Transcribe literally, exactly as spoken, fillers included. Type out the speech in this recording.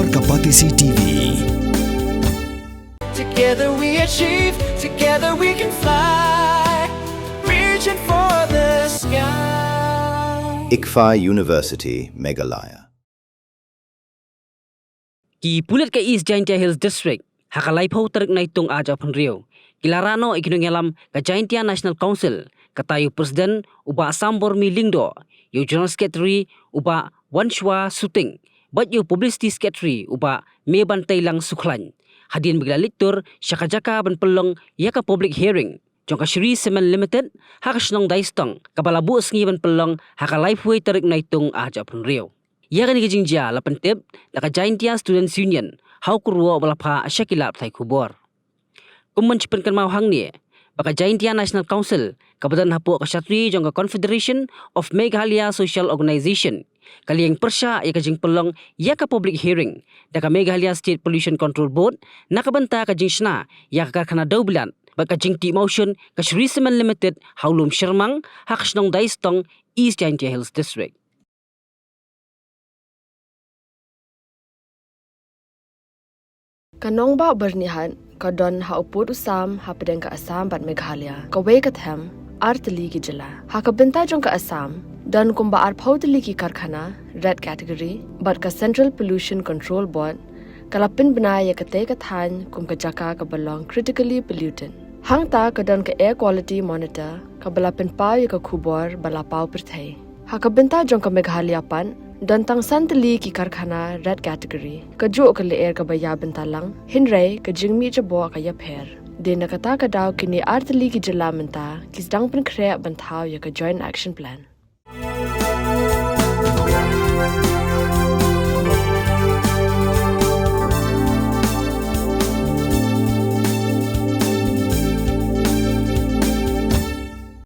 Ka Batesi T V. Together we achieve, together we can fly, reaching for the sky. ICFAI University, Meghalaya. Ki pulit ka East Jaintia Hills District, ha ka laiphew tarik Naitung arhajar arphew hynriew, ki la rah noh ïa ki nongïalam ka Jaintia National Council, kata ïa u President u Bah Sambormi Lyngdoh, ïa u General Secretary u Bah Wanshwa Suting, bad ïa u Publicity Secretary u Bah Mebantelang Sukhlain, hadien ba ki la leit tur sha ka jaka ban pynlong ïa ka public hearing jong ka Shree Cement Limited ha ka shnong Daistong, kaba la buh sngi ban pynlong ha ka laiphew tarik Naitung arhajar arphew hynriew. Ïa kane ka jingjia la pyntip da ka Jaintia Students Union ha u kyrwoh ba la phah sha ki lad pathai khubor. Kum ban shu pynkynmaw hangne ba ka Jaintia National Council, kaba don hapoh ka shatri jong ka Confederation of Meghalaya Social Organisation, ka la ïeng pyrshah ïa ka jingpynlong ïa ka public hearing da ka Meghalaya State Pollution Control Board na ka bynta ka jingshna ïa ka karkhana dewbilat bad ka jingtih mawshun ka Shree Cement Limited ha u lum Shyrmang ha ka shnong Daistong, East Jaintia Hills District. Ka nongbah Byrnihat ka don ha u pud u sam hapdeng ka Assam bad Meghalaya, kawei ka them, ar tylli ki jylla. Ha ka bynta jong ka Assam, don kumba arphew tylli ki karkhana red category, bad ka Central Pollution Control Board ka la pynbna ïa katei ka thaiñ kum ka jaka kaba long critically polluted. Hangta ka don ka Air Quality Monitor kaba la pynpaw ïa ka khubor ba la paw pyrthei. Ha ka bynta jong ka Meghalaya pat, don tang san tylli ki karkhana red category, kajuh ka lyer kaba ïa bynta lang, hynrei ka jingmih jaboh ka ïapher. Dei na kata ka daw kine ar tylli ki jylla mynta ki sdang pynkhreh ban thaw ïa ka Joint Action Plan.